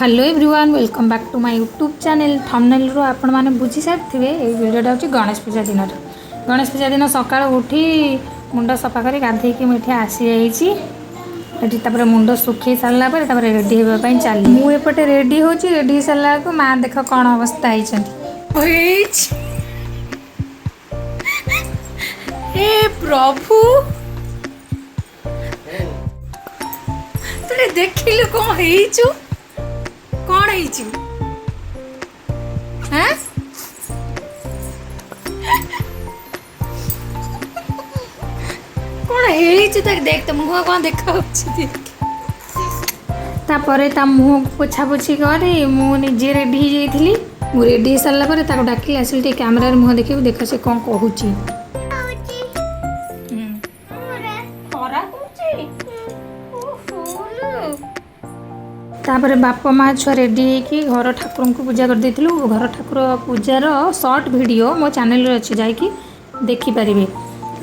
Hello everyone, welcome back to my YouTube channel. ଥମ୍ବନେଲ୍ରୁ ଆପଣମାନେ ବୁଝି ସାରିଥିବେ, ଏଇ ଭିଡ଼ିଓଟା ହେଉଛି ଗଣେଶ ପୂଜା ଦିନର। ଗଣେଶ ପୂଜା ଦିନ ସକାଳୁ ଉଠି ମୁଣ୍ଡ ସଫା କରି ଗାଧେଇକି ମୁଁ ଏଠି ଆସିଯାଇଛି ଏଠି। ତାପରେ ମୁଣ୍ଡ ଶୁଖେଇ ସାରିଲା ପରେ ତାପରେ ରେଡ଼ି ହେବା ପାଇଁ ଚାଲି। ମୁଁ ଏପଟେ ରେଡ଼ି ହେଉଛି। ରେଡ଼ି ହେଇସାରିଲା ବେଳକୁ ମା ଦେଖ କ'ଣ ଅବସ୍ଥା ହେଇଛନ୍ତି। ହେଇଛି, ହେ ପ୍ରଭୁ, ତୁ ଟିକେ ଦେଖିଲୁ କ'ଣ ହେଇଛୁ, କ'ଣ ହେଇଛୁ? ହାଁ, କ'ଣ ହେଇଛୁ ତାକୁ ଦେଖ, ତ ମୁହଁ କ'ଣ ଦେଖାଉଛି ଦେଖ। ତାପରେ ତା ମୁହଁକୁ ପୋଛାପୋଛି କରି ମୁଁ ନିଜେ ରେଡ଼ି ହେଇଯାଇଥିଲି। ମୁଁ ରେଡ଼ି ହେଇସାରିଲା ପରେ ତାକୁ ଡାକିଲି, ଆସିଲି ଟିକେ କ୍ୟାମେରାରେ ମୁହଁ ଦେଖିବୁ, ଦେଖ ସେ କ'ଣ କହୁଛି। ଖରା କହୁଛି। ତାପରେ ବାପା ମା ଛୁଆ ରେଡ଼ି ହେଇକି ଘର ଠାକୁରଙ୍କୁ ପୂଜା କରିଦେଇଥିଲୁ। ଘର ଠାକୁର ପୂଜାର ସର୍ଟ ଭିଡ଼ିଓ ମୋ ଚ୍ୟାନେଲରେ ଅଛି, ଯାଇକି ଦେଖିପାରିବେ।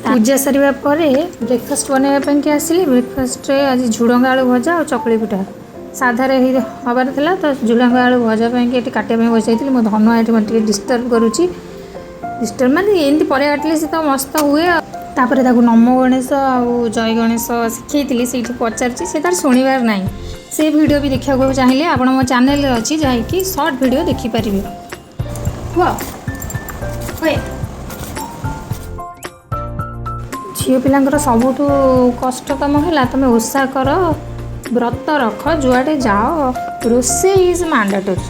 ପୂଜା ସାରିବା ପରେ ବ୍ରେକଫାଷ୍ଟ ବନେଇବା ପାଇଁକି ଆସିଲି। ବ୍ରେକଫାଷ୍ଟରେ ଆଜି ଝୁଡ଼ଙ୍ଗ ଆଳୁ ଭଜା ଆଉ ଚକୁଳି ପିଠା ସାଧାରେ ହେଇ ହେବାର ଥିଲା। ତ ଝୁଡ଼ଙ୍ଗ ଆଳୁ ଭଜା ପାଇଁକି ଏଠି କାଟିବା ପାଇଁ ବସାଇଥିଲି। ମୋ ଧନୁଆ ଏଠି ମୋତେ ଟିକେ ଡିଷ୍ଟର୍ବ କରୁଛି। ଡିଷ୍ଟର୍ବ ମାନେ ଏମିତି ପରିବା କାଟିଲେ ସେ ତ ମସ୍ତ ହୁଏ। ତାପରେ ତାକୁ ନମୋ ଗଣେଶ ଆଉ ଜୟ ଗଣେଶ ଶିଖେଇଥିଲି। ସେଇଠି ପଚାରୁଛି, ସେ ତାର ଶୁଣିବାର ନାହିଁ। ସେ ଭିଡ଼ିଓ ବି ଦେଖିବାକୁ ଚାହିଁଲେ ଆପଣ ମୋ ଚ୍ୟାନେଲରେ ଅଛି, ଯାଇକି ସର୍ଟ ଭିଡ଼ିଓ ଦେଖିପାରିବେ। କୁହ ହୁଏ। ଝିଅ ପିଲାଙ୍କର ସବୁଠୁ କଷ୍ଟ କାମ ହେଲା, ତୁମେ ଓଷା କର, ବ୍ରତ ରଖ, ଯୁଆଡ଼େ ଯାଅ, ରୋଷେଇ is mandatory.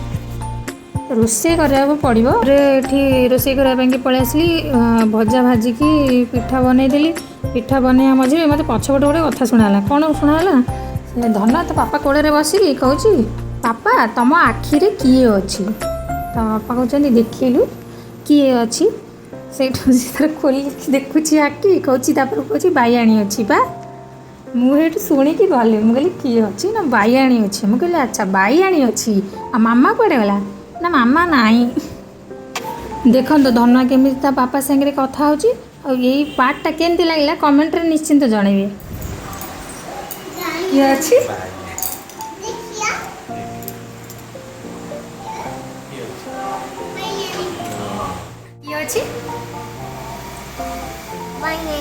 ରୋଷେଇ କରିବାକୁ ପଡ଼ିବ। ତାପରେ ଏଠି ରୋଷେଇ କରିବା ପାଇଁକି ପଳେଇ ଆସିଲି। ଭଜା ଭାଜିକି ପିଠା ବନେଇଦେଲି। ପିଠା ବନେଇବା ମଝିରେ ମୋତେ ପଛପଟେ ଗୋଟେ କଥା ଶୁଣାଗଲା। କ'ଣ ଶୁଣାଗଲା? ସେ ଧନ ତା ବାପା କୋଳରେ ବସିକି କହୁଛି, "ବାପା, ତମ ଆଖିରେ କିଏ ଅଛି?" ତା ବାପା କହୁଛନ୍ତି, "ଦେଖିଲୁ କିଏ ଅଛି?" ସେଇଠୁ ସେ ତାର ଖୋଲିକି ଦେଖୁଛି ଆଖି, କହୁଛି, ତାପରେ କହୁଛି, "ବାଇଆଣୀ ଅଛି ବା।" ମୁଁ ସେଇଠୁ ଶୁଣିକି ଗଲି। ମୁଁ କହିଲି, "କିଏ ଅଛି?" ନା, "ବାଇଆଣୀ ଅଛି।" ମୁଁ କହିଲି, "ଆଚ୍ଛା, ବାଇଆଣୀ ଅଛି, ଆଉ ମାମା କୁଆଡ଼େ ଗଲା?" ନା, "ମାମା ନାହିଁ।" ଦେଖନ୍ତୁ ଧନ କେମିତି ତା ବାପା ସାଙ୍ଗରେ କଥା ହେଉଛି। ଆଉ ଏଇ ପାର୍ଟଟା କେମିତି ଲାଗିଲା, କମେଣ୍ଟରେ ନିଶ୍ଚିନ୍ତ ଜଣେଇବେ। କିଏ ଅଛି? ଦେଖିଆ। କିଏ ଅଛି? ବାଇଆଣୀ।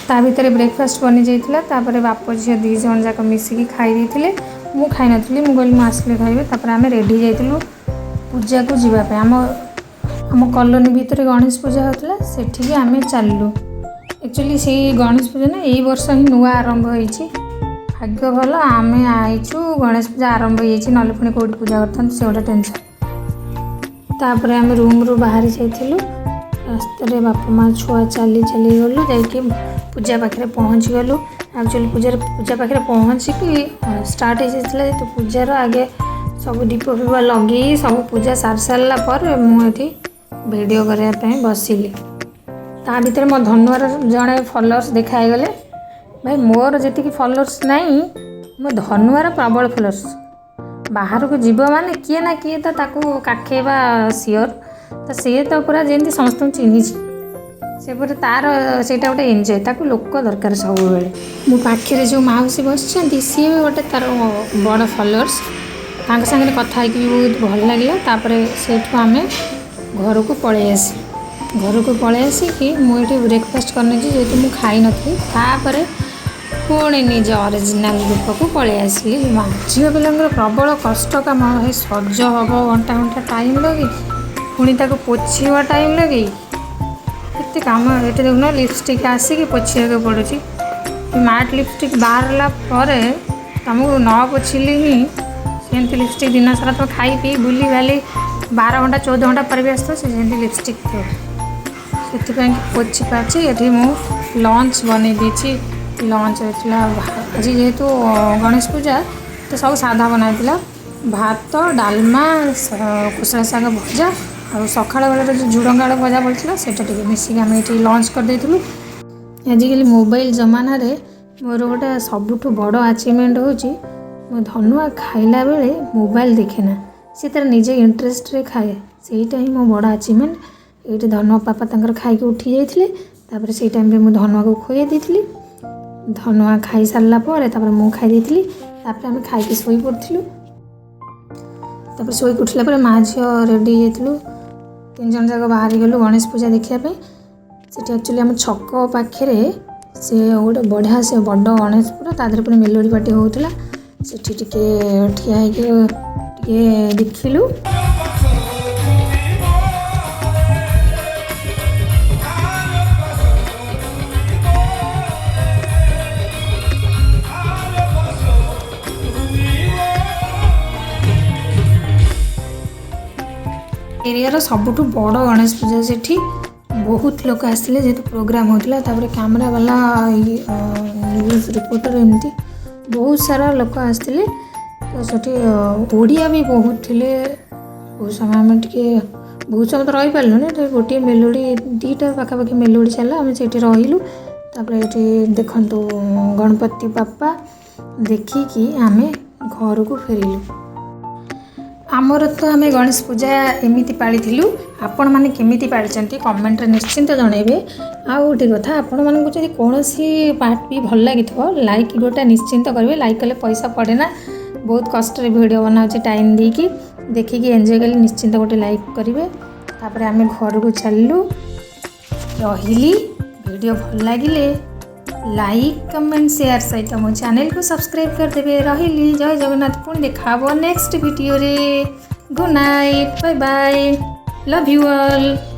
ତା ଭିତରେ ବ୍ରେକଫାଷ୍ଟ ବନିଯାଇଥିଲା। ତାପରେ ବାପ ଝିଅ ଦୁଇ ଜଣ ଯାକ ମିଶିକି ଖାଇ ଦେଇଥିଲେ। ମୁଁ ଖାଇନଥିଲି, ମୁଁ କହିଲି ମୁଁ ଆସିଲେ ଖାଇବି। ତାପରେ ଆମେ ରେଡ଼ି ଯାଇଥିଲୁ ପୂଜାକୁ ଯିବା ପାଇଁ। ଆମ କଲୋନୀ ଭିତରେ ଗଣେଶ ପୂଜା ହେଉଥିଲା, ସେଠିକି ଆମେ ଚାଲିଲୁ। ଆକ୍ଚୁଆଲି ସେଇ ଗଣେଶ ପୂଜା ନା ଏଇ ବର୍ଷ ହିଁ ନୂଆ ଆରମ୍ଭ ହେଇଛି। ଭାଗ୍ୟ ଭଲ, ଆମେ ଆଇଛୁ, ଗଣେଶ ପୂଜା ଆରମ୍ଭ ହେଇଯାଇଛି। ନହେଲେ ପୁଣି କେଉଁଠି ପୂଜା କରିଥାନ୍ତୁ, ସେ ଗୋଟେ ଟେନସନ୍। ତାପରେ ଆମେ ରୁମ୍ରୁ ବାହାରି ଯାଇଥିଲୁ। ରାସ୍ତାରେ ବାପା ମା ଛୁଆ ଚାଲି ଚାଲି ଗଲୁ, ଯାଇକି ପୂଜା ପାଖରେ ପହଞ୍ଚିଗଲୁ। ଆକ୍ଚୁଆଲି ପୂଜା ପାଖରେ ପହଞ୍ଚିକି ଷ୍ଟାର୍ଟ ହେଇଯାଇଥିଲା ଯେହେତୁ ପୂଜାର, ଆଗେ ସବୁ ଦୀପ ଫିପ ଲଗେଇ ସବୁ ପୂଜା ସାରି ସାରିଲା ପରେ ମୁଁ ଏଠି ଭିଡ଼ିଓ କରିବା ପାଇଁ ବସିଲି। ତା ଭିତରେ ମୋ ଧନୁଆର ଜଣେ ଫଲୋଅର୍ସ ଦେଖା ହେଇଗଲେ। ଭାଇ, ମୋର ଯେତିକି ଫଲୋଅର୍ସ ନାହିଁ, ମୋ ଧନୁଆର ପ୍ରବଳ ଫଲୋଅର୍ସ। ବାହାରକୁ ଯିବ ମାନେ କିଏ ନା କିଏ ତ ତାକୁ କାଖେଇବା ସିଓର। ତ ସିଏ ତ ପୁରା ଯେମିତି ସମସ୍ତଙ୍କୁ ଚିହ୍ନିଛି। ସେ ପୁରା ତାର ସେଇଟା ଗୋଟେ ଏନ୍ଜୟ, ତାକୁ ଲୋକ ଦରକାର ସବୁବେଳେ। ମୋ ପାଖରେ ଯେଉଁ ମାଉସୀ ବସିଛନ୍ତି, ସିଏ ବି ଗୋଟେ ତାର ବଡ଼ ଫଲୋଅର୍ସ। ତାଙ୍କ ସାଙ୍ଗରେ କଥା ହେଇକି ବି ବହୁତ ଭଲ ଲାଗିଲା। ତାପରେ ସେଇଠୁ ଆମେ ଘରକୁ ପଳେଇ ଆସିଲୁ। ଘରକୁ ପଳେଇ ଆସିକି ମୁଁ ଏଠି ବ୍ରେକଫାଷ୍ଟ କରିନେଇଛି, ଯେହେତୁ ମୁଁ ଖାଇନଥିଲି। ତାପରେ ପୁଣି ନିଜ ଅରିଜିନାଲ୍ ରୂପକୁ ପଳେଇ ଆସିଲି। ମା ଝିଅ ପିଲାଙ୍କର ପ୍ରବଳ କଷ୍ଟ କାମ ଭାଇ। ସଜ ହେବ ଘଣ୍ଟା ଘଣ୍ଟା ଟାଇମ୍ ଲଗେଇକି, ପୁଣି ତାକୁ ପୋଛିବା ଟାଇମ୍ ଲଗେଇକି, କେତେ କାମ। ଏଠି ଦେଖୁନ, ଲିପଷ୍ଟିକ୍ ଆସିକି ପୋଛିବାକୁ ପଡ଼ୁଛି। ମ୍ୟାଟ୍ ଲିପଷ୍ଟିକ୍ ବାହାରିଲା ପରେ ତୁମକୁ ନ ପୋଛିଲେ ହିଁ ସେମିତି ଲିପଷ୍ଟିକ୍ ଦିନ ସାରା ତୁମେ ଖାଇ ପିଇ ବୁଲି ବାଲି 12 ଘଣ୍ଟା 14 ଘଣ୍ଟା ପରେ ବି ଆସୁଥିବ, ସେ ସେମିତି ଲିପଷ୍ଟିକ୍ ଥିବ। ସେଥିପାଇଁ ପୋଛି ପାଛି ଏଠି ମୁଁ ଲଞ୍ଚ ବନେଇ ଦେଇଛି। ଲଞ୍ଚ ହେଇଥିଲା ଆଜି, ଯେହେତୁ ଗଣେଶ ପୂଜା ତ ସବୁ ସାଧା ବନା ହେଇଥିଲା। ଭାତ, ଡାଲମା, କୋଶଳା ଶାଗ ଭଜା ଆଉ ସକାଳ ବେଳାର ଯେଉଁ ଝୁଡ଼ଙ୍ଗ ଆଳୁ ଭଜା ବଳିଥିଲା, ସେଇଟା ଟିକେ ମିଶିକି ଆମେ ଏଠି ଲଞ୍ଚ କରିଦେଇଥିଲୁ। ଆଜିକାଲି ମୋବାଇଲ ଜମାନାରେ ମୋର ଗୋଟେ ସବୁଠୁ ବଡ଼ ଆଚିଭମେଣ୍ଟ ହେଉଛି, ମୋ ଧନୁଆ ଖାଇଲା ବେଳେ ମୋବାଇଲ ଦେଖେ ନା, ସେ ତାର ନିଜ ଇଣ୍ଟରେଷ୍ଟରେ ଖାଏ। ସେଇଟା ହିଁ ମୋ ବଡ଼ ଆଚିଭମେଣ୍ଟ। ଏଇଠି ଧନୁଆ ପାପା ତାଙ୍କର ଖାଇକି ଉଠି ଯାଇଥିଲେ। ତାପରେ ସେଇ ଟାଇମ୍ରେ ମୁଁ ଧନୁଆକୁ ଖୁଆଇ ଦେଇଥିଲି। ଧନୁଆ ଖାଇସାରିଲା ପରେ ତାପରେ ମୁଁ ଖାଇ ଦେଇଥିଲି। ତାପରେ ଆମେ ଖାଇକି ଶୋଇ ପଡ଼ିଥିଲୁ। ତାପରେ ଶୋଇକି ଉଠିଲା ପରେ ମା ଝିଅ ରେଡ଼ି ହେଇଯାଇଥିଲୁ। ତିନି ଜଣ ଯାକ ବାହାରି ଗଲୁ ଗଣେଶ ପୂଜା ଦେଖିବା ପାଇଁ। ସେଠି ଆକ୍ଚୁଆଲି ଆମ ଛକ ପାଖରେ ସେ ଗୋଟେ ବଢ଼ିଆ ସେ ବଡ଼ ଗଣେଶ ପୁରା, ତା ଦେହରେ ପୁଣି ମେଲୋଡ଼ି ପାର୍ଟି ହେଉଥିଲା। ସେଠି ଟିକେ ଠିଆ ହେଇକି ଟିକେ ଦେଖିଲୁ। ଏରିଆର ସବୁଠୁ ବଡ଼ ଗଣେଶ ପୂଜା, ସେଠି ବହୁତ ଲୋକ ଆସିଥିଲେ ଯେହେତୁ ପ୍ରୋଗ୍ରାମ୍ ହେଉଥିଲା। ତାପରେ କ୍ୟାମେରା ବାଲା, ନ୍ୟୁଜ୍ ରିପୋର୍ଟର, ଏମିତି ବହୁତ ସାରା ଲୋକ ଆସିଥିଲେ। ତ ସେଠି ଓଡ଼ିଆ ବି ବହୁତ ଥିଲେ। ବହୁତ ସମୟ ଆମେ ଟିକେ, ବହୁତ ସମୟ ତ ରହିପାରିଲୁନି। ତ ଗୋଟିଏ ମେଲୋଡ଼ି, ଦୁଇଟା ପାଖାପାଖି ମେଲୋଡ଼ି ଚାଲିଲା, ଆମେ ସେଇଠି ରହିଲୁ। ତାପରେ ଏଠି ଦେଖନ୍ତୁ ଗଣପତି ବାପ୍ପା ଦେଖିକି ଆମେ ଘରକୁ ଫେରିଲୁ। ଆମର ତ ଆମେ ଗଣେଶ ପୂଜା ଏମିତି ପାଳିଥିଲୁ। ଆପଣମାନେ କେମିତି ପାଳିଛନ୍ତି, କମେଣ୍ଟରେ ନିଶ୍ଚିନ୍ତ ଜଣାଇବେ। ଆଉ ଗୋଟେ କଥା, ଆପଣମାନଙ୍କୁ ଯଦି କୌଣସି ପାର୍ଟ ବି ଭଲ ଲାଗିଥିବ, ଲାଇକ୍ ଗୋଟେ ନିଶ୍ଚିନ୍ତ କରିବେ। ଲାଇକ୍ କଲେ ପଇସା ପଡ଼େ ନା। ବହୁତ କଷ୍ଟରେ ଭିଡ଼ିଓ ବନାଉଛି ଟାଇମ୍ ଦେଇକି। ଦେଖିକି ଏନ୍ଜୟ କଲେ ନିଶ୍ଚିନ୍ତ ଗୋଟେ ଲାଇକ୍ କରିବେ। ତାପରେ ଆମେ ଘରକୁ ଚାଲିଲୁ। ରହିଲି। ଭିଡ଼ିଓ ଭଲ ଲାଗିଲେ ଲାଇକ୍, କମେଣ୍ଟ, ସେୟାର ସହିତ ମୋ ଚ୍ୟାନେଲକୁ ସବସ୍କ୍ରାଇବ୍ କରିଦେବେ। ରହିଲି, ଜୟ ଜଗନ୍ନାଥ। ପୁଣି ଦେଖା ହେବ ନେକ୍ସଟ ଭିଡ଼ିଓରେ। Good night, bye bye, love you all.